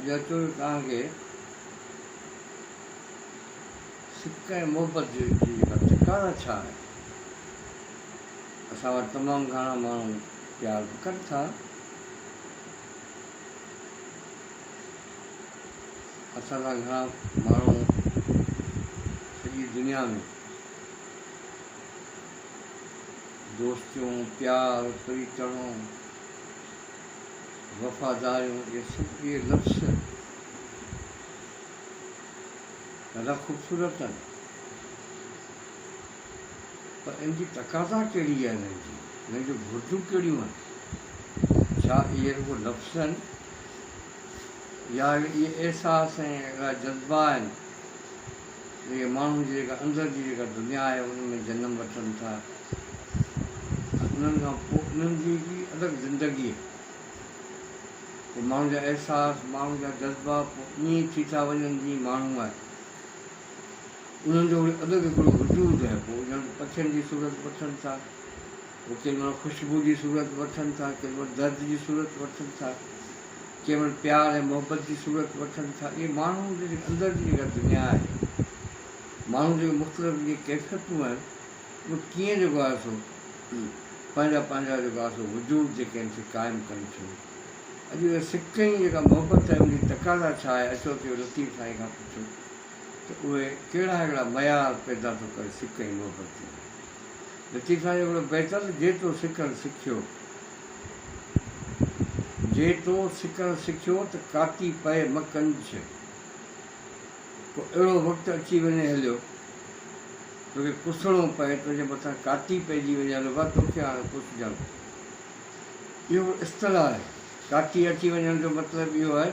اڄ اچو ته توهان کي سڪ ۽ محبت جي جيڪا تقاضا ڇا آهي. اسان وٽ تمام گهڻا ماڻهو پيار به ڪن ٿا. اسان سان گهڻا ماڻهو سڄي دنيا ۾ دوستيون، پيار، پريتڻو، وفاداريون اهي سڀ اهي لفظ ڏاڍا خوبصورت آهن پر ان جي تقاضا ڪهڙي آهي انهن جي انهن جون گهرجون ڪهڙيون آهن ڇا اهي رڳو لفظ آهن يا اهي احساس ۽ اهڙا جذبا آهن جيڪي ماڻهو جي جيڪا اندر جي جيڪا دنيا آهي ان ۾ جنم وٺن ٿا ۽ انهن کان پوء انهن جي هڪڙي الڳ زندگي آهي. پوء ماڻهن جا احساس، ماڻهن جا جذبا پوء ائين ئي ٿي ٿا وڃن جيئن ماڻهو آهي. انهن جو وري الڳ هڪڙو وجود آهي. پوء ڄڻ ته پکين جي صورت وٺن ٿا، پوء ڪيڏي مهل خوشبو جي صورت وٺن ٿا، ڪيڏي مهل درد جي صورت وٺن ٿا، ڪيڏي مهل پيار ۽ محبت جي صورت وٺن ٿا. اهي ماڻهو جي جيڪا اندر جي جيڪا دنيا آهي، ماڻهو جيڪي مختلف جيڪي ڪيفيتون آهن، اهي ڪيئن جيڪو آهي سو پنهنجا پنهنجا جيڪو آهي سو وجود جيڪي آهن سي قائم ڪن ٿيون. اڄ اها سڪ ۽ جيڪا محبت آهي ان جي تقاضا ڇا آهي اچو ته اهو لطيف سائين کان پڇون ته اهي ڪهڙا هڪڙا معيار پيدا ٿو ڪري سڪ ۽ محبت جي لاء. لطيف سائين جو هڪڙو بيت آهي ته جي تو سڪڻ سکيو جي تو سڪڻ سکيو ته ڪاتي پئي م ڪنجهه. ڪو اهڙو وقت اچي وڃي هليو، توکي ڪسڻو پئي، تنهنجي مٿان ڪاتي پئجي وڃي هليو، وا توکي هاڻي ڪسجڻ. اهو اصطلاح آهي. ڪاتي اچي وڃڻ جو مطلب اهو آهي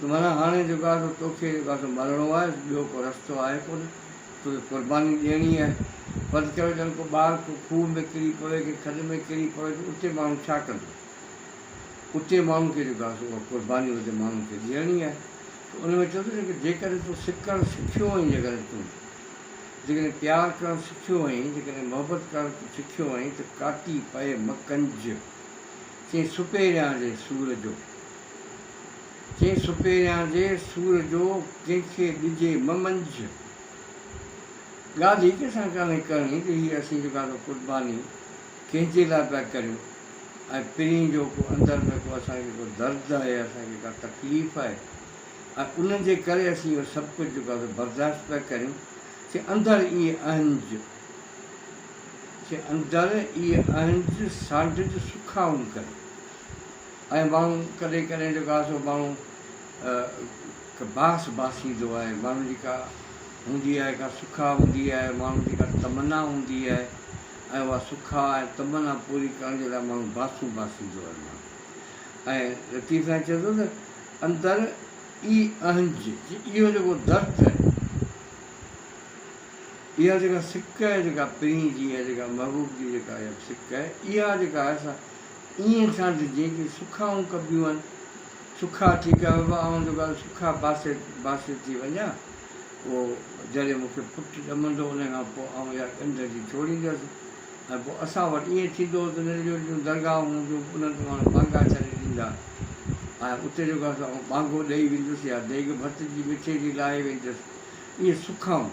ته معنيٰ هاڻي جيڪو آهي سو توکي جيڪو آهي سو مرڻو آهي، ٻيو ڪو رستو آهي ڪونه، توکي قرباني ڏيڻي آهي. فرض ڪريو ڄڻ ڪو ٻار ڪو کوهه ۾ ڪري پوي، ڪنهن کڏ ۾ ڪري پوي ته اتي ماڻهو ڇا ڪندو؟ اتي ماڻهو کي جيڪو آهي سو اها قرباني اتي ماڻهو کي ڏيڻي آهي. ته ان ۾ چوندو ته جيڪڏهن تون سڪڻ سکيو آهين، جيڪڏهن تون جيڪڏهن پيار ڪرڻ سکيو آهين، جيڪڏهن محبت ڪرڻ تون سکيو آهين ته ڪاٽي پئي م ڪنج، چئين سپيريان جي سور جو، چئين سپيريان جي سور جو ڪنهن کي ڏجي م منجهه. ڳالهه هي ڪنهن سان ڪانهي ڪرڻي ته هي اسين جيڪا سو قرباني ڪنهن جي لاء پيا ڪريون ۽ پرين جو ڪو اندر ۾ ڪو اسان کي ڪو درد آهي، اسان کي ڪا تڪليف آهي ۽ ان جي ڪري اسين اهو سڀ ڪجهه جيڪو آهي سو برداشت پيا ڪريون، چي اندر اي اهنج، چي اندر اي اهنج سانڍج سکائون ڪري. ۽ ماڻهو ڪڏهن ڪڏهن جيڪو آهي سو ماڻهو باس باسيندو آهي، ماڻهو جي ڪا هوندي آهي، ڪا سکا هوندي آهي، ماڻهو جي ڪا تمنا هوندي آهي ۽ اها سکا ۽ تمنا پوري ڪرڻ جي لاء ماڻهو باسون باسيندو آهي ماڻهو ۽ لطيف سائين چئي ٿو ته اندر ئي اهنج جي اهو جيڪو درد آهي، اها جيڪا سڪ آهي جيڪا پرين جي آهي جيڪا محبوب جي جيڪا اها سڪ آهي اها جيڪا آهي سا ائين سانڍجي جيئن سکائون ڪبيون آهن. سکا ٺيڪ آهي بابا آئون جيڪو آهي سکا باسي باسي ٿي وڃان پوء جڏهن مون کي پٽ ڄمندو ان کان پوء آئون اها ڳنڍ اچي ڇوڙيندس ۽ پوء اسان وٽ ائين ٿيندو هو ته ننڍڙيون ننڍڙيون درگاهون هونديون انهن تي ماڻهو ٻانگا ڇڏي ڏيندا ۽ اتي جيڪو آهي سو آئون ٻانگو ڏئي ويندس يا ديڳ ڀت جي مٺي جي لاهي ويندس اهي سکائون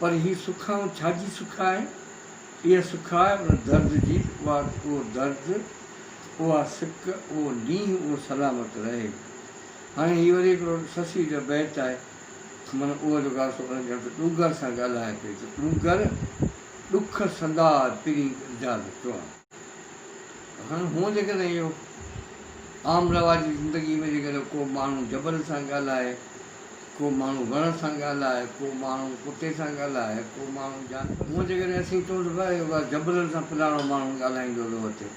پر هي سکائون ڇا جي سکا آهي؟ اها سک آهي ان درد جي ته اها اهو درد، اها سڪ، اهو نينهن اهو سلامت رهي. هاڻي هي وري هڪڙو سسئي جو بيت آهي معنيٰ اهو جيڪو آهي سو ان ڄڻ ته ڏونگر سان ڳالهائي پئي ته ڏونگر ڏک سندا پرين ارجاز چوان. هاڻي هونء جيڪڏهن اهو عام رواجي زندگي ۾ جيڪڏهن ڪو ماڻهو جبل سان ڳالهائي ڪو ماڻهو وڻ سان ڳالهائي، ڪو ماڻهو ڪتي سان ڳالهائي، ڪو ماڻهو جانور. هونء جيڪڏهن اسين چئون ته ڀائي اها جبلن سان فلاڻو ماڻهو ڳالهائيندو ٿو اچي.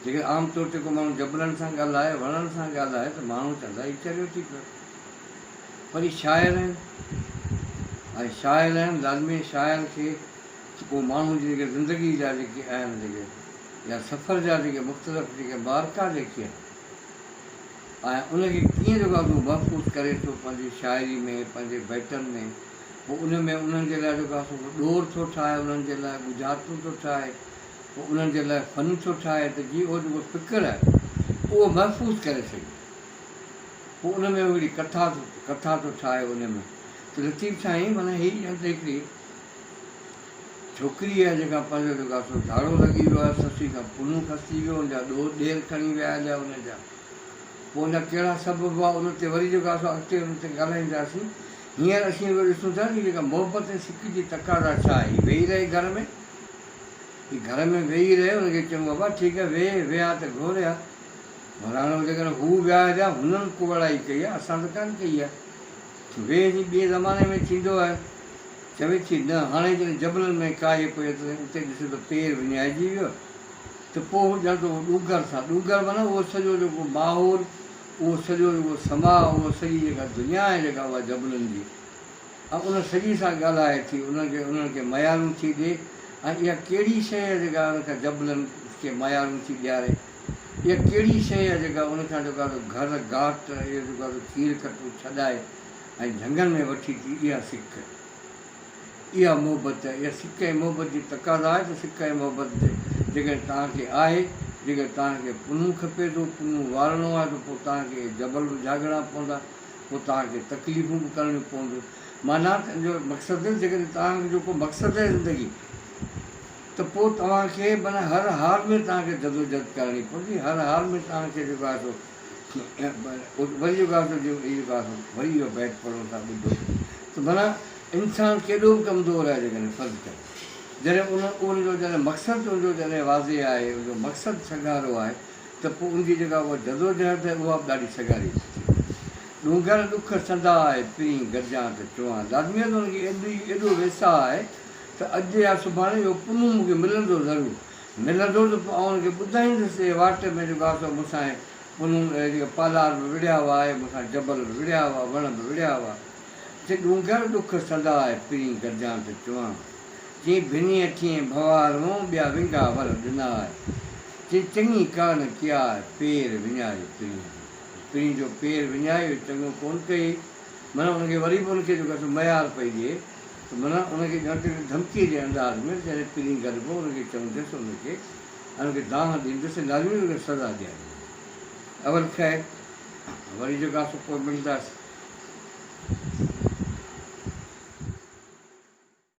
جيڪڏهن عام طور تي ڪو ماڻهو جبلن سان ڳالهائي، وڻن سان ڳالهائي ته ماڻهو چوندا هي چريو ٿي پيو. پر هي شاعر آهن ۽ شاعر آهن لازمي شاعر کي ڪو ماڻهو جي جيڪي زندگي جا جيڪي آهن جيڪي يا سفر جا جيڪي مختلف جيڪي معرڪا جيڪي آهن. ۽ ان کي ڪيئن جيڪو آهي سو محفوظ ڪري ٿو پنهنجي شاعري ۾ پنهنجي بيتن ۾ پوء ان ۾ انهن جي لاء جيڪو آهي سو ڏور ٿو ٺاهي انهن جي لاء ڳجهارتون ٿو ٺاهي پوء انهن جي لاء فن ٿو ٺاهي ته جيئن اهو جيڪو فڪر آهي اهو محفوظ ڪري سگهي. پوء ان ۾ هڪڙي ڪٿا ٿو ڪٿا ٿو ٺاهي ان ۾ ته لطيف سائين معنيٰ هي ڄڻ ته هڪڙي ڇوڪري آهي جيڪا پنهنجو جيڪو آهي سو ڌاڙو لڳي ويو آهي سسي کان پنهون کسجي ويو ان جا ڏوهه ڏير کڻي ويا هليا ان جا پوء ان جا ڪهڙا سبب هئا ان تي وري جيڪو آهي سو اڳتي ان تي ڳالهائينداسين هينئر اسين اهو ڏسون ٿا ته جيڪا محبت ۽ سڪ جي تقاضا ڇا آهي هي ويهي رهي گهر ۾ هي گهر ۾ ويهي رهي ان کي چيون بابا ٺيڪ آهي ويهه ويها ته گهوريا وراڻو جيڪڏهن هو ويا هجا هنن ڪوڙائي ڪئي آهي اسان ته ڪانه ڪئي آهي ويهه جي ٻئي زماني ۾ ٿيندو آهي. چوي ٿي، نه، هاڻي جڏهن جبلن ۾ ڪاهي پئي تڏهن اتي ڏسي ته پير وڃائجي ويو ته پوء هو ڄڻ ته اهو ڏونگر سان، ڏونگر معنيٰ اهو سڄو جيڪو ماحول، اهو سڄو جيڪو سماء، اهو سڄي جيڪا دنيا آهي جيڪا اها جبلن جي ۽ ان سڄي سان ڳالهائي ٿي، انهن کي انهن کي ميارون ٿي ڏي ۽ اها ڪهڙي شيء آهي جيڪا ان کان جبلن کي ميارون ٿي ڏياري. اها ڪهڙي شيء آهي جيڪا ان کان جيڪو آهي سو گهر گهاٽ اهو جيڪو آهي سو کير کٽو ڇڏائي ۽ جهنگن ۾ وٺي ٿي اها سڪ اها محبت اها سڪ ۽ محبت جي تقاضا آهي ته سڪ ۽ محبت جيڪڏهن توهان کي آهي جيڪڏهن توهان کي پنهون کپي ٿو پنهون وارڻو آهي ته پوء توهان کي اهي جبل به جهاڳڻا پوندا پوء توهان کي تڪليفون به ڪرڻيون پونديون معنيٰ ته ان جو مقصد جيڪڏهن توهان جو ڪو مقصد آهي زندگي ته پوء توهان کي معنيٰ هر حال ۾ توهان کي جدوجھد ڪرڻي پوندي، هر حال ۾ توهان کي جيڪو آهي سو وري جيڪو آهي سو هي جيڪو آهي سو وري اهو بيت پڙهون ٿا ٻڌو ته معنيٰ انسان ڪيڏو به ڪمزور آهي جيڪڏهن فرض ڪر جڏهن ان ان جو جڏهن مقصد ان جو جڏهن واضح آهي ان جو مقصد سگهارو آهي ته پوء ان جي جيڪا اها جدوجهد آهي اها به ڏاڍي سگهاري ٿي ٿئي. ڏونگر ڏک سندا آهي پرين گڏجان ته چوان لازمي آهي ته ان کي ايڏي ايڏو ويساهه آهي ته اڄ يا سڀاڻي اهو پنهون مون کي ملندو ضرور. ملندو ته پوء آئون ان کي ٻڌائيندس ته اهي واٽ ۾ جيڪو آهي سو مون سان اهي پنهون اهي جيڪي پالار به وڙهيا هئا، اهي مون سان جبل به وڙهيا هئا، وڻ به وڙهيا هئا. چي ڏونگر ڏک سندا آء پرين گڏجان ته چوان. چي ڀنيء ٿئين ڀنوار مون ٻيا ونگا ور ڏنا آء. چي چڱي ڪانه ڪيا آء پير وڃائي پرين جو. پرين جو پير وڃائي اهو چڱو ڪونه ڪيئي. معنيٰ ان کي وري به ان کي جيڪو آهي سو ميار پئي ڏئي. ته معنيٰ ان کي ڄڻ ته هڪ ڌمڪيء جي انداز ۾ جڏهن پرين گڏبو ان کي چوندس ان کي ۽ ان کي دانهن ڏيندس ۽ لازمي ان کي سزا ڏياريندس. اول خير وري جيڪو آهي سو پوء ملنداسين.